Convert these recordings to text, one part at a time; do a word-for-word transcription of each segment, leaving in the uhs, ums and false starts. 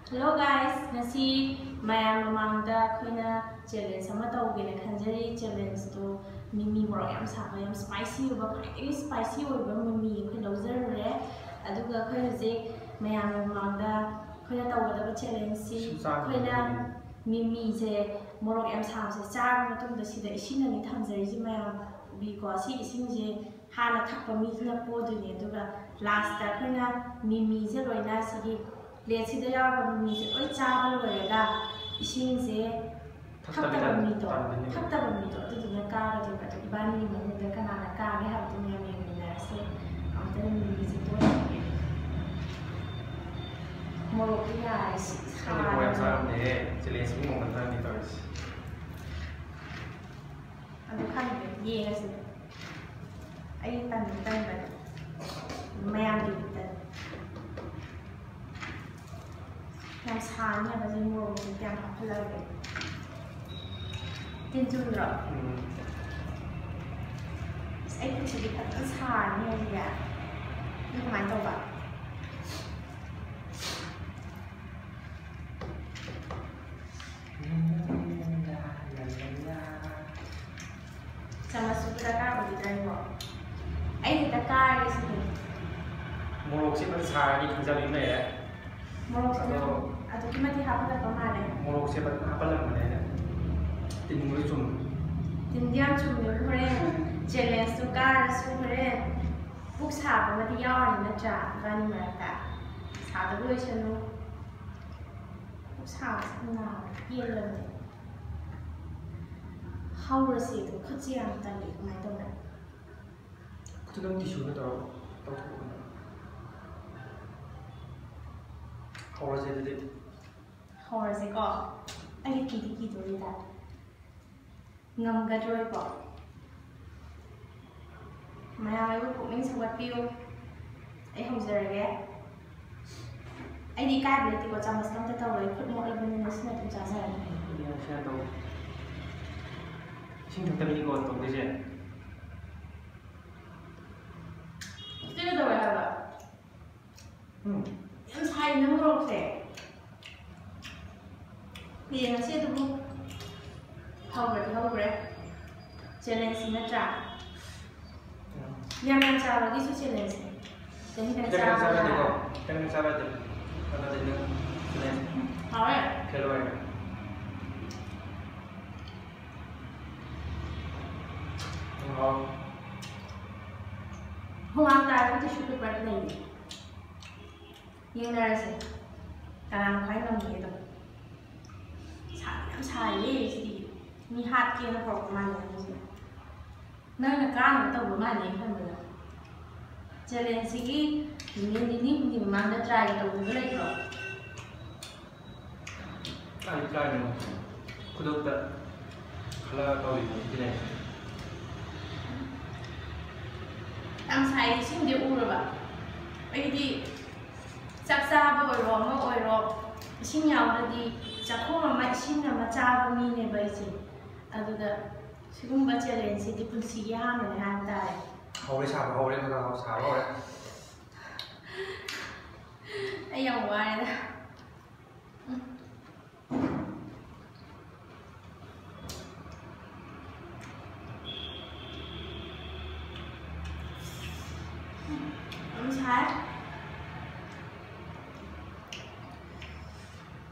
Hello guys, ꯉꯁꯤ ꯃꯌꯥꯝ ꯃꯃꯥꯡꯗ ꯑꯩꯈꯣꯏꯅ ꯆꯦꯂꯦꯟꯖ ꯑꯃ ꯇꯧꯒꯦꯅ ꯈꯟꯖꯔꯤ꯫ ꯆꯦꯂꯦꯟꯖꯇꯣ ꯃꯤꯃꯤ ꯃꯣꯔꯣꯛ ꯌꯥꯝ ꯁꯥꯕ, ꯌꯥꯝ ꯁ꯭ꯄꯥꯏꯁꯤ ꯑꯣꯏꯕ, ꯈ꯭ꯋꯥꯏꯗꯒꯤ ꯁ꯭ꯄꯥꯏꯁꯤ ꯑꯣꯏꯕ ꯃꯤꯃꯤ ꯑꯩꯈꯣꯏ ꯂꯧꯖꯔꯨꯔꯦ꯫ ꯑꯗꯨꯒ ꯑꯩꯈꯣꯏ ꯍꯧꯖꯤꯛ ꯃꯌꯥꯝ ꯃꯃꯥꯡꯗ ꯑꯩꯈꯣꯏꯅ ꯇꯧꯒꯗꯕ ꯆꯦꯂꯦꯟꯖꯁꯤ ꯁꯨꯝ ꯆꯥꯕ ꯑꯩꯈꯣꯏꯅ ꯃꯤꯃꯤ꯫ ꯃꯤꯃꯤꯁꯦ ꯃꯣꯔꯣꯛ ꯌꯥꯝ ꯁꯥꯕꯁꯦ ꯆꯥꯔꯕ ꯃꯇꯨꯡꯗ ꯁꯤꯗ ꯏꯁꯤꯡ ꯑꯅꯤ ꯊꯝꯖꯔꯤꯁꯦ ꯃꯌꯥꯝ ꯎꯕꯤꯀꯣ꯫ ꯁꯤ ꯏꯁꯤꯡꯁꯦ ꯍꯥꯟꯅ ꯊꯛꯄ ꯃꯤꯗꯨꯅ ꯄꯣꯗꯣꯏꯅꯦ꯫ ꯑꯗꯨꯒ ꯂꯥꯁꯇ ꯑꯩꯈꯣꯏꯅ ꯃꯤꯃꯤꯁꯦ ꯂꯣꯏꯅ ꯁꯤꯒꯤ ꯄ꯭ꯂꯦꯠꯁꯤꯗ ꯌꯥꯎꯔꯕ ꯃꯤꯃꯤꯁꯦ ꯂꯣꯏ ꯆꯥꯕ ꯂꯣꯏꯔꯒ ꯏꯁꯤꯡꯁꯦ ꯊꯛꯇꯕ ꯊꯛꯇꯕꯤꯗ ꯃꯤꯗꯣ, ꯇꯥꯕꯅꯤ꯫ ꯊꯛꯇꯕ ꯃꯤꯗꯣ ꯑꯗꯨꯗꯨꯅ ꯀꯥꯒꯗꯣꯏꯕ꯫ ꯑꯗꯣ ꯏꯕꯥꯅꯤꯒꯤ ꯃꯅꯨꯡꯗ ꯀꯅꯥꯅ ꯀꯥꯒꯦ ꯍꯥꯏꯕꯗꯨ ꯃꯌꯥꯝ ꯌꯦꯡꯃꯤꯟꯅꯔꯁꯦ꯫ ꯑꯃꯨꯛꯇꯪ ꯃꯤꯃꯤꯁꯦ ꯇꯣꯠꯂꯒꯦ꯫ ꯃꯣꯔꯣꯛꯇꯤ ꯌꯥꯔꯦ, ꯁꯤ ꯅꯪꯗꯤ ꯃꯣꯔꯣꯛ ꯌꯥꯝ ꯁꯥꯔꯦ꯫ ꯆꯥꯔꯝꯅꯦꯍꯦ꯫ ꯆꯦꯂꯦꯟꯖ ꯃꯤ ꯃꯃꯜ ꯈꯔꯅꯤ ꯇꯧꯔꯤꯁꯦ꯫ ꯑꯗꯨ ꯈꯪꯗꯦ, ꯌꯦꯡꯉꯁꯤ꯫ ꯑꯩ ꯇꯟꯗꯤ ꯇꯟꯕꯅꯦ꯫ ꯃꯌꯥꯝꯒꯤ ꯕꯤꯠꯇꯅꯤ꯫ ꯌꯥꯝ ꯁꯥꯅꯤ ꯍꯥꯏꯕ ꯁꯤ ꯃꯣꯔꯣꯛꯁꯦ ꯀꯌꯥꯝ ꯍꯥꯞꯍꯜꯂꯒꯦ? ꯇꯤꯟ ꯆꯨꯝꯗ꯭ꯔꯣ? ꯎꯝ꯫ ꯑꯁ, ꯑꯩ ꯈꯨꯠꯁꯤꯗꯤ ꯐꯖꯅ ꯁꯥꯔꯅꯤ ꯍꯧꯖꯤꯛ꯫ ꯑꯗꯨ ꯀꯃꯥꯏꯅ ꯇꯧꯕ? ꯆꯥꯃꯁꯁꯨ ꯗꯔꯀꯥꯔ ꯑꯣꯏꯈꯤꯗ꯭ꯔꯥ ꯏꯕꯣ? ꯑꯩ ꯍꯦꯛꯇ ꯀꯥꯔꯒꯦ ꯁꯤꯗꯤ꯫ ꯃꯣꯔꯣꯛꯁꯦ ꯐꯖꯅ ꯁꯥꯔꯗꯤ ꯈꯪꯖꯕ ꯑꯃ ꯂꯩꯔꯦ꯫ ꯃꯣꯔꯣꯛꯁꯦ ꯑꯗꯣ ꯑꯗꯨꯛꯀꯤ ꯃꯇꯤꯛ ꯍꯥꯞꯄꯜꯂꯛꯄ ꯃꯥꯜꯂꯦ꯫ ꯃꯣꯔꯣꯛꯁꯦ ꯐꯖꯅ ꯍꯥꯞꯄꯜꯂꯛꯄꯅꯦ ꯑꯩꯅ꯫ ꯇꯤꯟ ꯂꯣꯏ ꯆꯨꯝꯃꯦ꯫ ꯇꯤꯟꯗꯤ ꯌꯥꯝ ꯆꯨꯝꯃꯦ꯫ ꯍꯣꯔꯦꯟ ꯆꯦꯂꯦꯟꯖꯇꯨ ꯀꯥꯔꯁꯨ ꯍꯣꯔꯦꯟ ꯄꯨꯛ ꯁꯥꯕ ꯑꯃꯗꯤ ꯌꯥꯎꯔꯅꯤ ꯅꯠꯇ꯭ꯔꯥ? ꯏꯕꯥꯅꯤ ꯃꯔꯛꯇ ꯁꯥꯗꯕ ꯂꯣꯏꯁꯅꯨ꯫ ꯄꯨꯛ ꯁꯥꯕꯁꯤ ꯅꯥꯕ ꯄꯦꯜꯂꯕꯅꯦ꯫ ꯍꯧꯔꯁꯦ ꯑꯗꯨ꯫ ꯈꯨꯠꯁꯦ ꯌꯥꯝ ꯇꯜꯂꯤ꯫ ꯀꯃꯥꯏꯅ ꯇꯧꯅꯤ? ꯈꯨꯠꯇꯨ ꯑꯗꯨꯝ ꯇꯤꯁꯨꯅ ꯇꯧꯔꯒ ꯇꯧꯊꯣꯛꯑꯣ꯫ ꯍꯧꯔꯁꯦ ꯑꯗꯨꯗꯤ꯫ ꯍꯧꯔꯁꯦꯀꯣ꯫ ꯑꯩꯗꯤ ꯀꯤꯗꯤ ꯀꯤꯗꯣꯔꯤꯗ꯫ ꯉꯝꯒꯗ꯭ꯔꯣꯏꯀꯣ? ꯃꯌꯥꯝ ꯑꯩꯕꯨ ꯄꯨꯛꯅꯤꯡ ꯁꯧꯒꯠꯄꯤꯌꯨ꯫ ꯑꯩ ꯍꯧꯖꯔꯒꯦ꯫ ꯑꯩꯗꯤ ꯏꯀꯥꯏꯕ ꯂꯩꯇꯦꯀꯣ, ꯆꯥꯃꯁ ꯑꯝꯇ ꯇꯧꯔꯣꯏ, ꯈꯨꯠ ꯃꯣꯠꯂꯕꯅꯤꯅ ꯁꯤꯅ ꯑꯗꯨꯝ ꯆꯥꯖꯔꯅꯤ꯫ ꯁꯤꯅ ꯇꯧ꯫ ꯏꯁꯤꯡ ꯊꯛꯇꯕꯤꯅꯤꯀꯣ ꯇꯧꯗꯣꯏꯁꯦ꯫ ꯁꯤꯅ ꯇꯧꯋꯦ ꯍꯥꯏꯕ꯫ ꯌꯥꯝ ꯁꯥꯏ ꯅꯪ ꯃꯣꯔꯣꯛꯁꯦ꯫ ꯌꯦꯡꯉꯁꯤ ꯑꯗꯨꯕꯨ ꯍꯧꯈ꯭ꯔꯗꯤ ꯍꯧꯈ꯭ꯔꯦ꯫ ꯆꯦꯂꯦꯟꯖꯁꯤ ꯅꯠꯇ꯭ꯔꯥ? ꯌꯥꯝ ꯌꯥꯝ ꯆꯥꯕꯒꯤꯁꯨ ꯆꯦꯂꯦꯟꯖꯅꯦ꯫ ꯈꯤꯇꯪ ꯈꯤꯇꯪ ꯈꯤꯇꯪ ꯈꯤꯇꯪ ꯆꯥꯕ ꯆꯥꯕ ꯌꯥꯗꯦꯀꯣ? ꯌꯥꯕ꯫ ꯈꯤꯇꯪ ꯈꯤꯇꯪ ꯆꯥꯕ ꯌꯥꯗꯦ꯫ ꯑꯗꯨꯗꯤ ꯅꯪ ꯆꯦꯂꯦꯟꯖ ꯍꯥꯎꯋꯦ꯫ ꯐꯦꯜ ꯑꯣꯏꯔꯦ꯫ ꯍꯥꯎ꯫ ꯍꯨꯃꯥꯡ ꯇꯥꯔꯗꯤ ꯇꯤꯁꯨ ꯄꯦꯄꯔ ꯂꯩꯅꯦ꯫ ꯌꯦꯡꯅꯔꯁꯦ ꯀꯅꯥꯅ ꯈ꯭ꯋꯥꯏ ꯉꯝꯒꯦꯗꯣ꯫ ꯁꯥꯗꯤ ꯌꯥꯝ ꯁꯥꯏꯌꯦ ꯁꯤꯗꯤ꯫ ꯃꯤ ꯍꯥꯠꯀꯦꯅ ꯄꯨꯔꯛꯄ ꯃꯥꯜꯂꯦ ꯍꯧꯖꯤꯛ꯫ ꯅꯪꯅ ꯀꯥꯅꯕ ꯇꯧꯕ ꯃꯥꯜꯂꯦ ꯑꯩ ꯈꯟꯕꯗ꯫ ꯆꯦꯂꯦꯟꯖꯁꯤꯒꯤ ꯅꯨꯃꯤꯠ ꯅꯤꯅꯤ ꯍꯨꯝꯅꯤ ꯃꯃꯥꯡꯗ ꯇ꯭ꯔꯥꯏ ꯇꯧꯕꯤꯕ ꯂꯩꯇ꯭ꯔꯣ? ꯑꯩ ꯇ꯭ꯔꯥꯏꯅꯦ꯫ ꯈꯨꯗꯛꯇ ꯈꯜꯂꯒ ꯇꯧꯔꯤꯅꯦ ꯁꯤꯅꯦ꯫ ꯌꯥꯝ ꯁꯥꯏ, ꯏꯁꯤꯡꯗꯤ ꯎꯔꯕ? ꯑꯩꯗꯤ ꯆꯥꯛ ꯆꯥꯕ ꯑꯣꯏꯔꯣ ꯑꯃ ꯑꯣꯏꯔꯣ, ꯏꯁꯤꯡ ꯌꯥꯎꯗ꯭ꯔꯗꯤ ꯆꯥꯛꯈꯣꯝ ꯑꯃ ꯏꯁꯤꯡ ꯑꯃ ꯆꯥꯕ ꯃꯤꯅꯦꯕ ꯑꯩꯁꯦ꯫ ꯑꯗꯨꯗ ꯁꯤꯒꯨꯝꯕ ꯆꯦꯂꯦꯟꯖꯁꯤꯗꯤ ꯄꯨꯟꯁꯤꯒꯤ ꯑꯍꯥꯟꯕꯅꯦ ꯍꯥꯏꯕ ꯇꯥꯔꯦ꯫ ꯍꯧꯔꯦ ꯁꯥꯕ ꯍꯧꯔꯦ, ꯈꯅꯥꯎ ꯁꯥꯕ ꯍꯧꯔꯦ꯫ ꯑꯩ ꯌꯥꯝ ꯋꯥꯔꯦꯗ꯫ ꯌꯥꯝ ꯁꯥꯏ꯫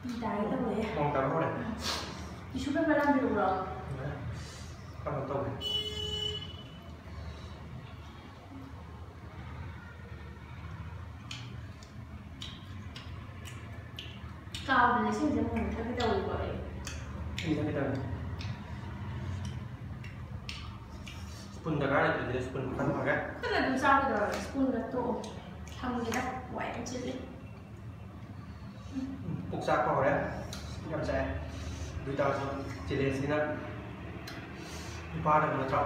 ꯄꯤ ꯇꯥꯒꯦ ꯇꯧꯋꯦ꯫ ꯅꯣꯡ ꯇꯥꯕ ꯍꯧꯔꯦ꯫ ꯇꯤꯁꯨ ꯄꯦꯄꯔ ꯂꯥꯟꯕꯤꯔꯛꯎꯔꯣ? ꯀꯩꯅꯣ ꯇꯧꯋꯦ꯫ ꯀꯥꯎꯗꯅ ꯏꯁꯤꯡꯁꯦ ꯑꯃꯨꯛ ꯊꯛꯀꯦ ꯇꯧꯋꯤꯀꯣ ꯑꯩ꯫ ꯑꯩ ꯊꯛꯀꯦ ꯇꯧꯋꯦ꯫ ꯁ꯭ꯄꯨꯟ ꯗꯔꯀꯥꯔ ꯂꯩꯇ꯭ꯔꯗꯤ ꯁ꯭ꯄꯨꯟ ꯈꯟ ꯐꯔꯦ꯫ ꯈꯨꯠꯅ ꯑꯗꯨꯝ ꯆꯥꯒꯗꯧꯔꯕ ꯁ꯭ꯄꯨꯟꯒ ꯇꯣꯛꯑꯣ꯫ ꯊꯝꯒꯦꯗ, ꯋꯥꯏ ꯌꯥꯝ ꯆꯤꯜꯂꯤ꯫ ꯄꯨꯛ ꯆꯥꯛꯄ ꯍꯧꯔꯦ꯫ ꯌꯥꯝ ꯆꯥꯛꯑꯦ꯫ ꯑꯗꯨ ꯑꯣꯏꯇꯥꯔꯁꯨ ꯆꯦꯂꯦꯟꯖꯅꯤꯅ ꯅꯨꯄꯥꯅꯕꯨ ꯅꯠꯇ꯭ꯔꯣ?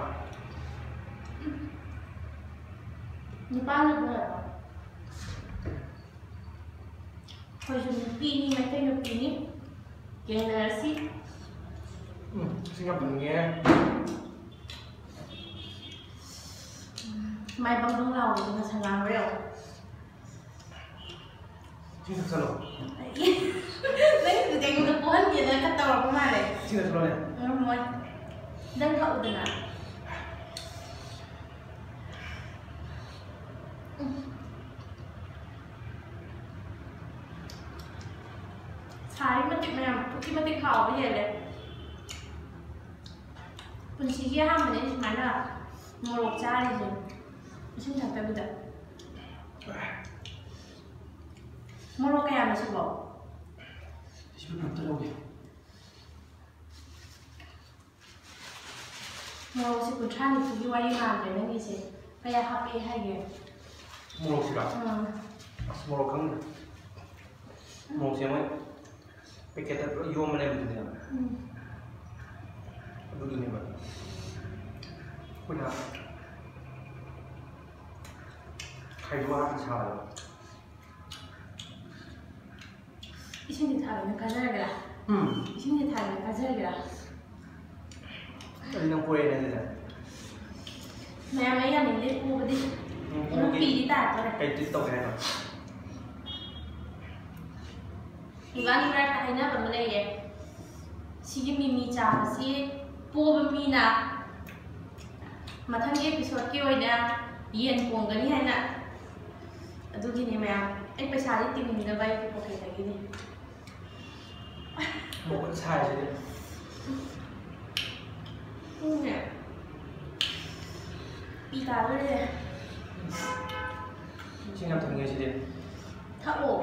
ꯅꯨꯄꯥꯅꯕꯨ ꯍꯥꯏꯕ? ꯑꯩꯈꯣꯏꯁꯨ ꯅꯨꯄꯤꯅꯤ, ꯃꯩꯇꯩ ꯅꯨꯄꯤꯅꯤ꯫ ꯌꯦꯡꯅꯔꯁꯤ꯫ ꯎꯝ, ꯁꯤ ꯌꯥꯝ ꯐꯅꯤꯡꯉꯦ꯫ ꯃꯥꯏ ꯕꯪ ꯕꯪ ꯂꯥꯎꯕꯗꯣ ꯉꯁꯥꯏ ꯉꯥꯡꯕ ꯌꯥꯎꯋꯦ꯫ ꯊꯛꯆꯜꯂꯣ꯫ ꯅꯪꯒꯤꯗꯨꯗꯤ ꯑꯩꯉꯣꯟꯗ ꯄꯣꯛꯍꯟꯒꯦꯅ ꯈꯔ ꯇꯧꯔꯛꯄ ꯃꯥꯜꯂꯦ꯫ ꯏꯁꯤꯡ ꯊꯛꯆꯜꯂꯣꯅꯦ꯫ ꯉꯝꯃꯣꯏ꯫ ꯅꯪ ꯊꯛꯎꯗꯅ꯫ ꯁꯥꯔꯤ ꯃꯇꯤꯛ ꯃꯌꯥꯝ ꯑꯗꯨꯛꯀꯤ ꯃꯇꯤꯛ ꯍꯥꯎꯕ ꯍꯦꯜꯂꯦ꯫ ꯄꯨꯟꯁꯤꯒꯤ ꯑꯍꯥꯟꯕꯅꯦ ꯑꯩ ꯁꯨꯃꯥꯏꯅ ꯃꯣꯔꯣꯛ ꯆꯥꯔꯤꯁꯦ, ꯏꯁꯤꯡ ꯊꯛꯇꯕꯤꯗ꯫ ꯃꯣꯔꯣꯛ ꯀꯌꯥꯅꯣ ꯁꯤꯕꯣ? ꯏꯁꯤꯡ ꯑꯝꯇ ꯂꯧꯒꯦ꯫ ꯃꯣꯔꯣꯛꯁꯦ ꯀꯨꯟꯊ꯭ꯔꯥ ꯅꯤꯐꯨꯒꯤ ꯋꯥꯔꯤ ꯃꯥꯟꯗ꯭ꯔꯦ ꯅꯪꯒꯤꯁꯦ꯫ ꯀꯌꯥ ꯍꯥꯞꯄꯛꯑꯦ ꯍꯥꯏꯒꯦ? ꯃꯣꯔꯣꯛꯁꯤꯔꯣ? ꯑꯥ꯫ ꯑꯁ, ꯃꯣꯔꯣꯛ ꯈꯪꯗꯦ꯫ ꯃꯣꯔꯣꯛꯁꯦ ꯃꯣꯏ ꯄꯦꯀꯦꯠꯇ ꯄꯨꯂꯞ ꯌꯣꯝꯕꯅꯦꯕ ꯑꯗꯨꯅꯦꯕ꯫ ꯎꯝ꯫ ꯑꯗꯨꯗꯨꯅꯦꯕ ꯑꯩꯈꯣꯏꯅ ꯈꯥꯏꯗꯣꯛꯑ ꯍꯥꯟꯅ ꯁꯥꯕꯗꯣ꯫ ꯏꯁꯤꯡꯗꯤ ꯊꯥꯔꯣꯏꯅ ꯀꯥꯖꯔꯒꯦꯔꯥ? ꯎꯝ꯫ ꯏꯁꯤꯡꯗꯤ ꯊꯥꯔꯣꯏꯅ ꯀꯥꯖꯔꯒꯦꯔꯥ? ꯑꯗꯨ ꯅꯪ ꯀꯣꯏꯔꯦꯅꯦ ꯑꯗꯨꯗꯤ꯫ ꯃꯌꯥꯝ ꯑꯩ ꯌꯥꯅꯤꯡꯗꯦ ꯄꯨꯕꯗꯤ꯫ ꯎꯝ, ꯅꯨꯄꯤꯗꯤ ꯇꯥꯔꯛꯇꯣꯔꯦ꯫ ꯀꯩ ꯇ꯭ꯔꯤꯠ ꯇꯧꯒꯦ ꯍꯥꯏꯅꯣ? ꯏꯕꯥꯅꯤ ꯃꯔꯛꯇ ꯍꯥꯏꯅꯕ ꯑꯃ ꯂꯩꯌꯦ꯫ ꯁꯤꯒꯤ ꯃꯤꯃꯤ ꯆꯥꯕꯁꯤ ꯄꯣꯕ ꯃꯤꯅ ꯃꯊꯪꯒꯤ ꯑꯦꯄꯤꯁꯣꯗꯀꯤ ꯑꯣꯏꯅ ꯌꯦꯟ ꯀꯣꯡꯒꯅꯤ ꯍꯥꯏꯅ꯫ ꯑꯗꯨꯒꯤꯅꯦ ꯃꯌꯥꯝ꯫ ꯑꯩ ꯄꯩꯁꯥꯗꯤ ꯇꯤꯡꯅꯤꯡꯗꯕ ꯑꯩꯒꯤ ꯄꯣꯀꯦꯠꯇꯒꯤꯅꯦ꯫ ꯃꯈꯨꯠ ꯁꯥꯏꯁꯤꯗꯤ꯫ ꯄꯨꯡꯅꯦ꯫ ꯄꯤ ꯇꯥꯗꯣꯔꯦ꯫ ꯏꯁꯤꯡ ꯌꯥꯝ ꯊꯛꯅꯤꯡꯉꯦ ꯁꯤꯗꯤ꯫ ꯊꯛꯑꯣ꯫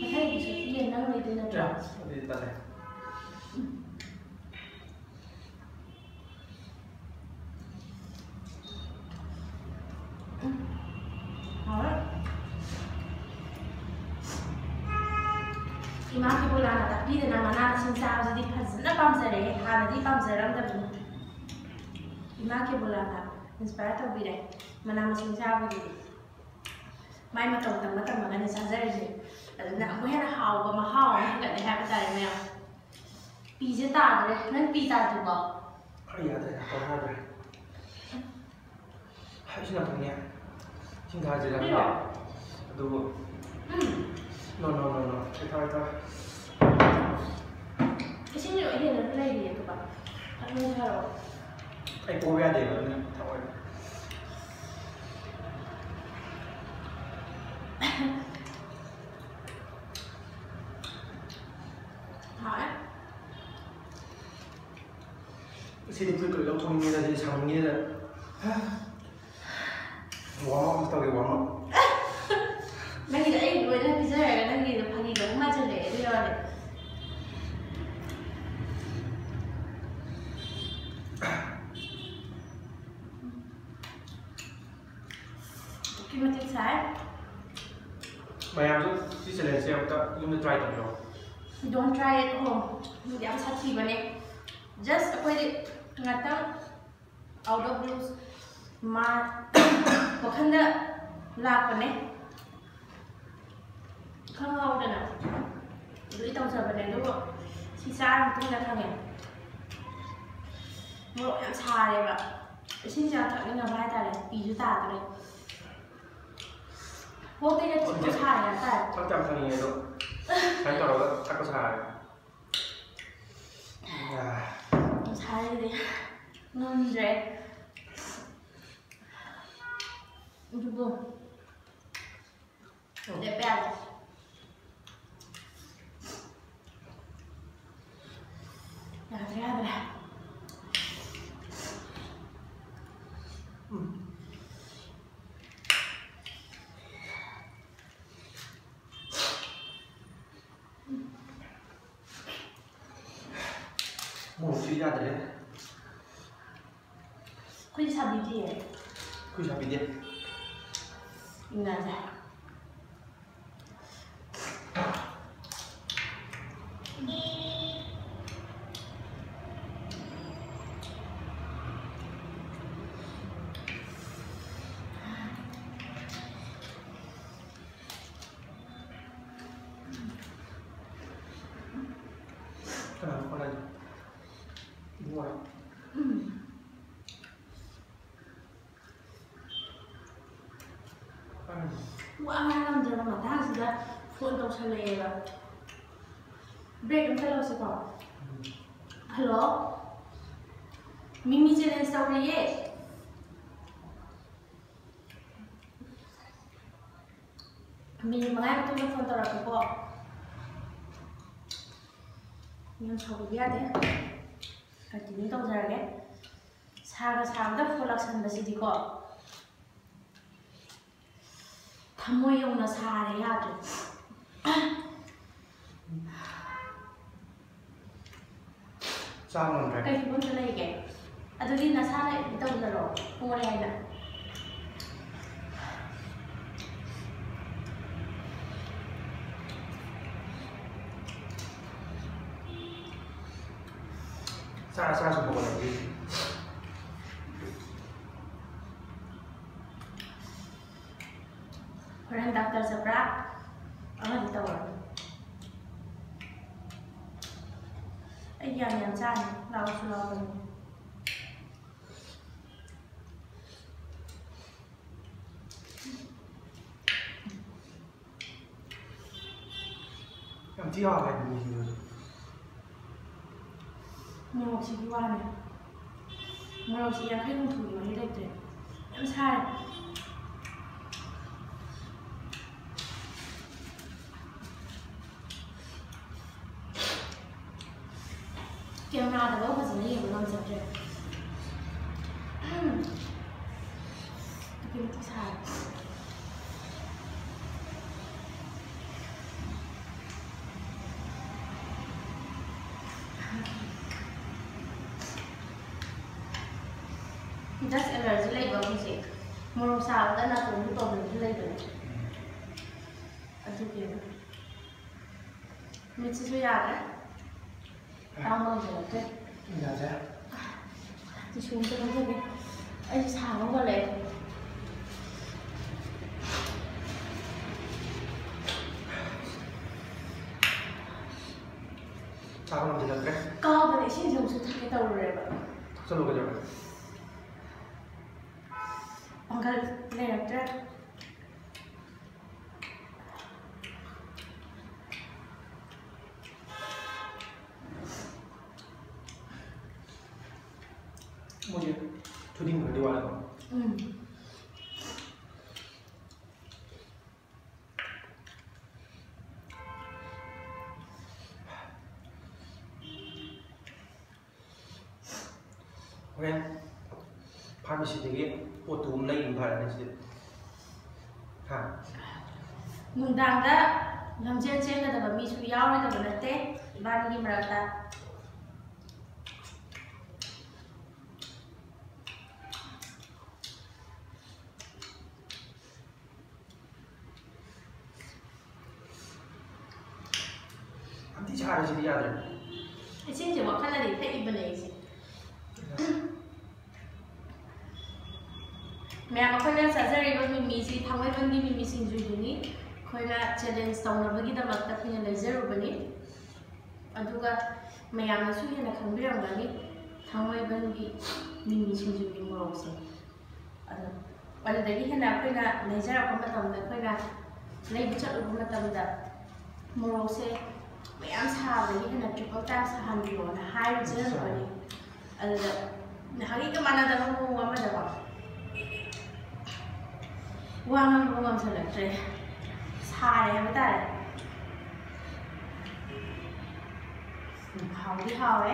ꯃꯊꯪꯒꯤꯁꯨ ꯌꯦꯟ ꯅꯪ ꯂꯩꯗꯣꯏ ꯅꯠꯇ꯭ꯔꯣ? ꯑꯗꯨꯗꯤ ꯇꯜꯂꯦ꯫ ꯍꯥꯎꯔꯦ꯫ ꯏꯃꯥ ꯀꯦꯕꯣꯂꯥꯅ ꯇꯥꯛꯄꯤꯗꯅ ꯃꯅꯥ ꯃꯁꯤꯡ ꯆꯥꯕꯁꯤꯗꯤ ꯐꯖꯅ ꯄꯥꯝꯖꯔꯦ꯫ ꯍꯥꯟꯅꯗꯤ ꯄꯥꯝꯖꯔꯝꯗꯕꯅꯤ꯫ ꯏꯃꯥ ꯀꯦꯕꯣꯂꯥꯅ ꯏꯟꯁꯄꯥꯌꯔ ꯇꯧꯕꯤꯔꯦ ꯃꯅꯥ ꯃꯁꯤꯡ ꯆꯥꯕꯒꯤꯗꯤ꯫ ꯃꯥꯏ ꯃꯇꯧ ꯇꯝꯃ ꯇꯝꯃꯒꯅꯦ ꯆꯥꯖꯔꯤꯁꯦ꯫ ꯑꯗꯨꯅ ꯑꯃꯨꯛ ꯍꯦꯟꯅ ꯍꯥꯎꯕ ꯃꯍꯥꯎ ꯑꯃ ꯍꯦꯟꯒꯠꯂꯦ ꯍꯥꯏꯕ ꯇꯥꯔꯦ ꯃꯌꯥꯝ꯫ ꯄꯤꯁꯦ ꯇꯥꯗ꯭ꯔꯦ꯫ ꯅꯪ ꯄꯤ ꯇꯥꯗ꯭ꯔꯤꯕꯣ? ꯑꯩ ꯌꯥꯗ꯭ꯔꯦ, ꯄꯣꯊꯥꯗ꯭ꯔꯦ꯫ ꯍꯥꯏꯁꯤꯅ ꯐꯪꯉꯦ꯫ ꯏꯁꯤꯡ ꯊꯥꯁꯤꯔ ꯄꯤꯔꯣ? ꯑꯗꯨꯕꯨ No, no, no, no. ꯑꯩ ꯊꯛꯑꯣꯏ, ꯊꯛꯑꯣꯏ꯫ ꯏꯁꯤꯡꯁꯨ ꯍꯦꯟꯅꯁꯨ ꯂꯩꯔꯤꯌꯦ, ꯑꯇꯣꯞꯄ꯫ ꯑꯗꯨꯝ ꯊꯛꯑꯣ꯫ ꯑꯩ ꯄꯣꯕ ꯌꯥꯗꯦꯕ, ꯑꯗꯨꯅ ꯊꯛꯑꯣꯏꯕ꯫ ꯍꯥꯎꯋꯦ꯫ ꯁꯤꯗꯤ ꯐꯨꯔꯤꯠ ꯂꯣꯏ ꯂꯧꯊꯣꯛꯅꯤꯡꯉꯦꯗ, ꯁꯤꯗꯤ ꯁꯥꯃꯟꯒꯤꯗ꯫ Warm up ꯑꯝꯇ ꯇꯧꯒꯦ, warm up꯫ ꯅꯪꯒꯤꯗꯣ ꯑꯩ ꯂꯣꯏꯅ ꯄꯤꯖꯔꯒ ꯅꯪꯒꯤꯗꯣ ꯐꯥꯒꯤꯗꯧ ꯃꯥꯟꯁꯤꯜꯂꯛꯑꯦ, ꯑꯗꯨ ꯌꯥꯎꯔꯗꯤ꯫ ꯑꯗꯨꯛꯀꯤ ꯃꯇꯤꯛ ꯁꯥꯏ꯫ ꯃꯌꯥꯝꯁꯨ ꯁꯤ challenge ꯁꯦ ꯑꯝꯇ ꯌꯨꯝꯗ try ꯇꯧꯕꯤꯌꯣ꯫ Don't try at home꯫ ꯃꯤꯗꯤ ꯌꯥꯝ ꯁꯥꯊꯤꯕꯅꯦ꯫ Just ꯑꯩꯈꯣꯏꯗꯤ ꯉꯥꯛꯇꯪ out of rules ꯃꯥ ꯋꯥꯈꯜꯗ ꯂꯥꯛꯄꯅꯦ꯫ ꯈꯪꯍꯧꯗꯅ ꯑꯗꯨꯗꯤ ꯇꯧꯖꯕꯅꯦ, ꯑꯗꯨꯕꯨ ꯁꯤ ꯆꯥꯔ ꯃꯇꯨꯡꯗ ꯈꯪꯉꯦ꯫ ꯃꯣꯔꯣꯛ ꯌꯥꯝ ꯁꯥꯔꯦꯕ꯫ ꯏꯁꯤꯡꯁꯦ ꯌꯥꯝ ꯊꯛꯅꯤꯡꯉꯕ ꯍꯥꯏꯇꯥꯔꯦ, ꯄꯤꯁꯨ ꯇꯥꯗ꯭ꯔꯦ꯫ ꯀꯣꯛꯇꯩꯅ ꯊꯣꯛꯄ ꯁꯥꯔꯦ ꯍꯥꯏꯇꯥꯔꯦ꯫ ꯊꯛꯇꯤ ꯌꯥꯝ ꯊꯛꯅꯤꯡꯉꯦ ꯑꯗꯣ, ꯁꯨꯃꯥꯏꯅ ꯇꯧꯔꯒ ꯊꯛꯄ ꯁꯥꯔꯦ꯫ ꯌꯥꯝ ꯁꯥꯔꯦ ꯑꯗꯨꯗꯤ꯫ ꯉꯝꯗ꯭ꯔꯦ꯫ ꯑꯗꯨꯕꯨ ꯂꯦꯞꯄ ꯌꯥꯗ꯭ꯔꯦ꯫ ꯌꯥꯗ꯭ꯔꯦ, ꯌꯥꯗ꯭ꯔꯦ꯫ ꯃꯣꯔꯣꯛꯁꯤ ꯌꯥꯗ꯭ꯔꯦ꯫ ꯑꯩꯈꯣꯏꯗꯤ ꯁꯥꯕꯤꯗꯤꯌꯦ꯫ ꯑꯩꯈꯣꯏ ꯁꯥꯕꯤꯗꯦ꯫ ꯏꯪꯅꯁꯦ꯫ ꯀꯅꯥꯅꯣ ꯐꯣꯟ ꯂꯥꯛꯏꯗꯣ? ꯏꯕꯨꯡꯉꯣꯔꯣ? ꯋꯥ ꯉꯥꯡꯉꯝꯗ꯭ꯔꯕ ꯃꯇꯥꯡꯁꯤꯗ ꯐꯣꯟ ꯇꯧꯁꯜꯂꯛꯑꯦꯕ꯫ ꯕ꯭ꯔꯦꯛ ꯑꯝꯇ ꯂꯧꯁꯤꯀꯣ꯫ ꯍꯜꯂꯣ, ꯃꯤꯃꯤ ꯆꯦꯂꯦꯟꯖ ꯇꯧꯔꯤꯌꯦ꯫ ꯃꯤꯅꯤꯠ ꯃꯉꯥꯒꯤ ꯃꯇꯨꯡꯗ ꯐꯣꯟ ꯇꯧꯔꯛꯀꯦꯀꯣ꯫ ꯌꯥꯝ ꯁꯥꯎꯕꯤꯕ ꯌꯥꯗꯦ꯫ ꯀꯟꯇꯤꯅ꯭ꯌꯨ ꯇꯧꯖꯔꯒꯦ꯫ ꯁꯥꯒ ꯁꯥꯕꯗ ꯐꯣꯟ ꯂꯥꯛꯁꯟꯕꯁꯤꯗꯤꯀꯣ꯫ ꯊꯃꯣꯏ ꯌꯧꯅ ꯁꯥꯔꯦ, ꯌꯥꯗ꯭ꯔꯦ꯫ ꯆꯥ ꯉꯝꯗ꯭ꯔꯦ꯫ ꯀꯩ ꯐꯤꯕꯝꯗ ꯂꯩꯒꯦ? ꯑꯗꯨꯗꯤ ꯅꯁꯥꯅ ꯇꯧꯖꯔꯣ, ꯄꯣꯔꯦ ꯍꯥꯏꯅ꯫ ꯆꯥ, ꯆꯥ ꯁꯨꯝ ꯍꯧꯒꯠꯂꯛꯄꯤ꯫ ꯍꯣꯔꯦꯟ ꯗꯥꯛꯇꯔ ꯆꯠꯄ꯭ꯔꯥ? ꯑꯃꯗꯤ ꯇꯧꯔꯅꯤ꯫ ꯑꯩ ꯌꯥꯝ ꯌꯥꯝ ꯆꯥꯅꯤ, ꯂꯥꯎꯁꯨ ꯂꯥꯎꯕꯅꯤ꯫ ꯌꯥꯝ ꯊꯤ ꯍꯥꯎꯋꯦ ꯃꯤꯃꯤꯁꯤꯁꯨ꯫ ꯃꯣꯔꯣꯛꯁꯤꯒꯤ ꯋꯥꯅꯦ꯫ ꯃꯣꯔꯣꯛꯁꯤ ꯌꯥꯡꯈꯩ ꯍꯨꯝꯐꯨꯒꯤ ꯃꯔꯤ ꯂꯩꯇ꯭ꯔꯦ꯫ ꯌꯥꯝ ꯁꯥꯔꯦ꯫ ꯀꯦꯃꯦꯔꯥꯗꯐꯥꯎ ꯐꯖꯅ ꯌꯦꯡꯕ ꯉꯝꯖꯗ꯭ꯔꯦ꯫ ꯎꯝ꯫ ꯑꯗꯨꯛꯀꯤ ꯃꯇꯤꯛ ꯁꯥꯔꯦ꯫ ꯗꯁ ꯑꯦꯂꯔꯖꯤ ꯂꯩꯕ ꯍꯧꯖꯤꯛ꯫ ꯃꯣꯔꯣꯛ ꯁꯥꯕꯗ ꯅꯥꯇꯣꯟꯒꯤ ꯄ꯭ꯔꯣꯕ꯭ꯂꯦꯝꯁꯨ ꯂꯩꯕꯅꯦ꯫ ꯑꯗꯨꯒꯤ ꯃꯤꯠꯁꯤꯁꯨ ꯌꯥꯗ꯭ꯔꯦ꯫ ꯇꯥꯡꯕ ꯉꯝꯁꯤꯜꯂꯛꯇ꯭ꯔꯦ꯫ ꯌꯥꯗ꯭ꯔꯦ꯫ ꯇꯤꯁꯨ ꯑꯝꯇ ꯂꯧꯖꯒꯦ꯫ ꯑꯩꯁꯦ ꯁꯥꯕ ꯍꯧꯒꯠꯂꯛꯑꯦ꯫ ꯆꯥꯕ ꯉꯝꯁꯤꯜꯂꯛꯇ꯭ꯔꯦ꯫ ꯀꯥꯎꯗꯅ ꯏꯁꯤꯡꯁꯦ ꯑꯃꯨꯛꯁꯨ ꯊꯛꯀꯦ ꯇꯧꯔꯨꯔꯦꯕ꯫ ꯊꯛꯆꯜꯂꯨ ꯀꯩꯗꯧꯔꯒꯦ? ꯄꯥꯡꯒꯜ ꯂꯩꯔꯛꯇ꯭ꯔꯦ꯫ ꯃꯣꯏꯁꯦ ꯊꯣꯏꯗꯤꯡ ꯈꯔꯗꯤ ꯋꯥꯠꯂꯦꯀꯣ꯫ ꯎꯝ꯫ ꯍꯣꯔꯦꯟ ꯐꯥꯔꯃꯥꯁꯤꯗꯒꯤ ꯄꯣꯠꯇꯨ ꯑꯃ ꯂꯩꯕꯅ ꯐꯔꯅꯤ ꯁꯤꯗꯤ꯫ ꯍꯥ? ꯅꯨꯡꯗꯥꯡꯗ ꯂꯝꯖꯦꯜ ꯆꯦꯟꯒꯗꯕ ꯃꯤꯁꯨ ꯌꯥꯎꯔꯣꯏꯗꯕ ꯅꯠꯇꯦ ꯏꯕꯥꯅꯤꯒꯤ ꯃꯔꯛꯇ꯫ ꯌꯥꯝ ꯊꯤ ꯁꯥꯔꯦ ꯁꯤꯗꯤ, ꯌꯥꯗ꯭ꯔꯦ꯫ ꯏꯁꯤꯡꯁꯦ ꯋꯥꯈꯜꯅꯗꯤ ꯊꯛꯏꯕꯅꯦ ꯑꯩꯁꯦ꯫ ꯃꯌꯥꯝ, ꯑꯩꯈꯣꯏꯅ ꯆꯥꯖꯔꯤꯕ ꯃꯤꯃꯤꯁꯤ ꯊꯥꯡꯃꯩꯕꯟꯒꯤ ꯃꯤꯃꯤ ꯁꯤꯡꯖꯨꯗꯨꯅꯤ꯫ ꯑꯩꯈꯣꯏꯅ ꯆꯦꯂꯦꯟꯖ ꯇꯧꯅꯕꯒꯤꯗꯃꯛꯇ ꯑꯩꯈꯣꯏꯅ ꯂꯩꯖꯔꯨꯕꯅꯤ꯫ ꯑꯗꯨꯒ ꯃꯌꯥꯝꯅꯁꯨ ꯍꯦꯟꯅ ꯈꯪꯕꯤꯔꯝꯒꯅꯤ ꯊꯥꯡꯃꯩꯕꯟꯒꯤ ꯃꯤꯃꯤ ꯁꯤꯡꯖꯨꯒꯤ ꯃꯣꯔꯣꯛꯁꯦ꯫ ꯑꯗꯣ ꯑꯗꯨꯗꯒꯤ ꯍꯦꯟꯅ ꯑꯩꯈꯣꯏꯅ ꯂꯩꯖꯔꯛꯄ ꯃꯇꯝꯗ, ꯑꯩꯈꯣꯏꯅ ꯂꯩꯕ ꯆꯠꯂꯨꯕ ꯃꯇꯝꯗ ꯃꯣꯔꯣꯛꯁꯦ ꯃꯌꯥꯝ ꯁꯥꯕꯗꯒꯤ ꯍꯦꯟꯅ ꯇ꯭ꯔꯤꯄꯜ ꯇꯥꯏꯝ ꯁꯥꯍꯟꯕꯤꯌꯣꯅ ꯍꯥꯏꯔꯨꯖꯔꯝꯕꯅꯤ꯫ ꯑꯗꯨꯗ ꯅꯍꯥꯟꯒꯤꯒ ꯃꯥꯟꯅꯗꯕ ꯃꯑꯣꯡ ꯑꯃꯗꯀꯣ ꯋꯥ ꯉꯥꯡꯕ ꯉꯝꯁꯜꯂꯛꯇ꯭ꯔꯦ, ꯁꯥꯔꯦ ꯍꯥꯏꯕ ꯇꯥꯔꯦ꯫ ꯎꯝ, ꯍꯥꯎꯗꯤ ꯍꯥꯎꯋꯦ꯫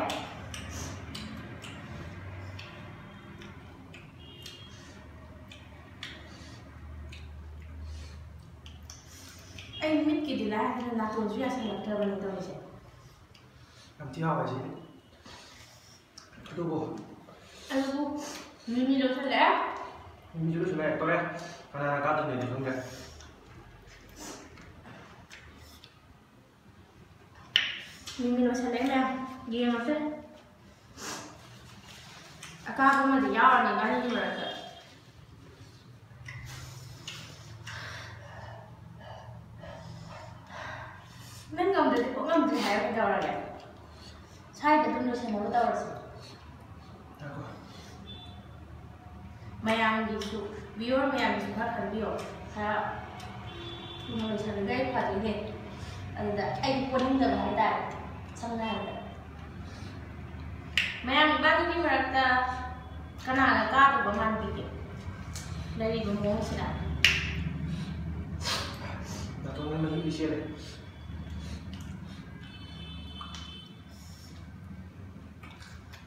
ꯑꯩ ꯃꯤꯠꯀꯤꯗꯤ ꯂꯥꯏꯔꯗꯅ ꯅꯥꯇꯣꯟꯁꯨ ꯌꯥꯁꯜꯂꯛꯇ꯭ꯔꯕꯅꯤ ꯇꯧꯔꯤꯁꯦ꯫ ꯌꯥꯝ ꯊꯤ ꯍꯥꯎꯋꯦ ꯁꯤꯗꯤ꯫ ꯑꯗꯨꯕꯨ ꯑꯗꯨꯕꯨ ꯃꯤꯃꯤ ꯂꯣꯏꯁꯜꯂꯛꯑꯦ꯫ ꯃꯤꯃꯤꯁꯨ ꯂꯣꯏꯁꯜꯂꯛꯑꯦ꯫ ꯇꯧꯔꯦ꯫ ꯀꯅꯥꯅ ꯀꯥꯗꯣꯏꯅꯣꯗꯤ ꯈꯪꯗꯦ꯫ ꯃꯤꯃꯤ ꯂꯣꯏꯁꯜꯂꯛꯑꯦ ꯃꯌꯥꯝ꯫ ꯌꯦꯡꯉꯁꯦ꯫ ꯑꯀꯥꯕ ꯑꯃꯗꯤ ꯌꯥꯎꯔꯅꯤ ꯏꯕꯥꯅꯤꯒꯤ ꯃꯔꯛꯇ꯫ ꯅꯪ ꯉꯝꯗ꯭ꯔꯗꯤ ꯀꯣꯛ ꯉꯝꯗ꯭ꯔꯦ ꯍꯥꯏꯔꯒ ꯀꯩꯗꯧꯔꯒꯦ? ꯁ꯭ꯋꯥꯏꯗ ꯑꯗꯨꯝ ꯂꯣꯏꯁꯟꯅꯕ ꯇꯧꯔꯁꯤ꯫ ꯉꯥꯏꯈꯣ꯫ ꯃꯌꯥꯝꯒꯤꯁꯨ, viewer ꯃꯌꯥꯝꯒꯤꯁꯨ ꯈꯔ ꯈꯟꯕꯤꯌꯣ꯫ ꯈꯔ ꯊꯨꯅ ꯂꯣꯏꯁꯜꯂꯒ ꯑꯩ ꯐꯗꯣꯏꯅꯦ꯫ ꯑꯗꯨꯗ ꯑꯩ ꯄꯣꯅꯤꯡꯗꯕ ꯍꯥꯏꯇꯥꯔꯦ, ꯁꯝꯅ ꯍꯥꯏꯔꯕꯗ꯫ ꯃꯌꯥꯝ ꯏꯕꯥꯅꯤꯒꯤ ꯃꯔꯛꯇ ꯀꯅꯥꯅ ꯀꯥꯗꯧꯕ ꯃꯥꯟꯕꯤꯒꯦ? ꯂꯩꯔꯤꯕ ꯃꯑꯣꯡꯁꯤꯗ꯫ ꯅꯥꯇꯣꯟꯗ ꯃꯍꯤ ꯆꯦꯜꯂꯦ꯫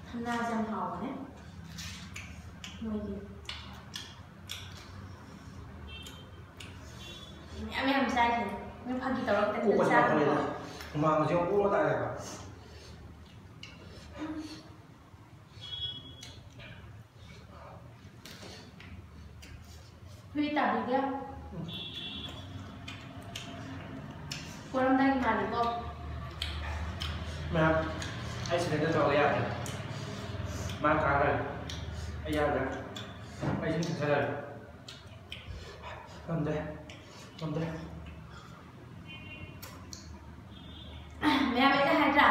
ꯊꯝꯅꯥꯁꯦ ꯌꯥꯝ ꯍꯥꯎꯕꯅꯦ ꯃꯣꯏꯒꯤ꯫ ꯃꯌꯥꯝ ꯃꯌꯥꯝ ꯆꯥꯏꯁꯦ꯫ ꯃꯤ ꯐꯥꯒꯤ ꯇꯧꯔꯒ ꯈꯤꯇꯪ ꯈꯤꯇꯪ ꯆꯥꯒꯅꯨꯀꯣ꯫ ꯍꯨꯃꯥꯡꯁꯦ ꯌꯥꯝ ꯑꯣꯔ ꯇꯥꯔꯦꯕ꯫ ꯐꯨꯔꯤꯠ ꯇꯥꯕꯤꯒꯦ꯫ ꯀꯣꯔꯝꯗꯥꯏꯒꯤ ꯃꯥꯜꯂꯤꯀꯣ꯫ ꯃꯌꯥꯝ, ꯑꯩ ꯁꯤꯂꯦꯛꯇ ꯇꯧꯔꯒ ꯌꯥꯗ꯭ꯔꯦ꯫ ꯃꯥ ꯀꯥꯈ꯭ꯔꯦ꯫ ꯑꯩ ꯌꯥꯗ꯭ꯔꯦ꯫ ꯑꯩ ꯏꯁꯤꯡ ꯊꯛꯆꯜꯂꯒꯦ꯫ ꯉꯝꯗ꯭ꯔꯦ꯫ ꯉꯝꯗ꯭ꯔꯦ꯫ ꯃꯌꯥꯝ, ꯑꯩꯅ ꯍꯥꯏꯗ꯭ꯔꯥ,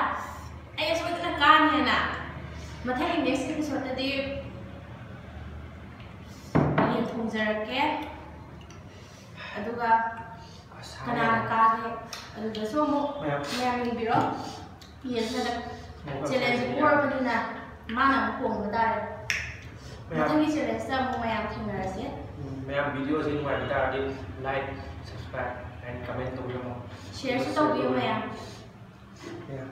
ꯑꯩ ꯁꯣꯏꯗꯅ ꯀꯥꯅꯤ ꯍꯥꯏꯅ꯫ ꯃꯊꯪꯒꯤ next episode ꯇꯗꯤ ꯌꯦꯟ ꯊꯣꯡꯖꯔꯛꯀꯦ꯫ ꯑꯗꯨꯒ ꯑꯁ, ꯀꯅꯥꯅ ꯀꯥꯒꯦ ꯑꯗꯨꯗꯁꯨ ꯑꯃꯨꯛ ꯃꯌꯥꯝ꯫ ꯃꯌꯥꯝ ꯌꯦꯡꯕꯤꯔꯣ꯫ ꯌꯦꯟ ꯍꯟꯗꯛ ꯃꯣꯃꯣ challenge ꯆꯥꯁꯤ꯫ ꯄꯣꯔꯕꯅꯤꯅ ꯃꯥꯅ ꯑꯃꯨꯛ ꯀꯣꯡꯕ ꯇꯥꯔꯦ꯫ ꯃꯌꯥꯝ꯫ ꯃꯊꯪꯒꯤ challenge ꯇ ꯑꯃꯨꯛ ꯃꯌꯥꯝ ꯊꯦꯡꯅꯔꯁꯦ꯫ ꯎꯝ, ꯃꯌꯥꯝ, video ꯁꯤ ꯅꯨꯡꯉꯥꯏꯕ ꯇꯥꯔꯗꯤ like, subscribe and comment ꯇꯧꯕꯤꯔꯝꯃꯣ꯫ Share ꯁꯨ ꯇꯧꯕꯤꯌꯨ ꯃꯌꯥꯝ꯫ ꯃꯌꯥꯝ꯫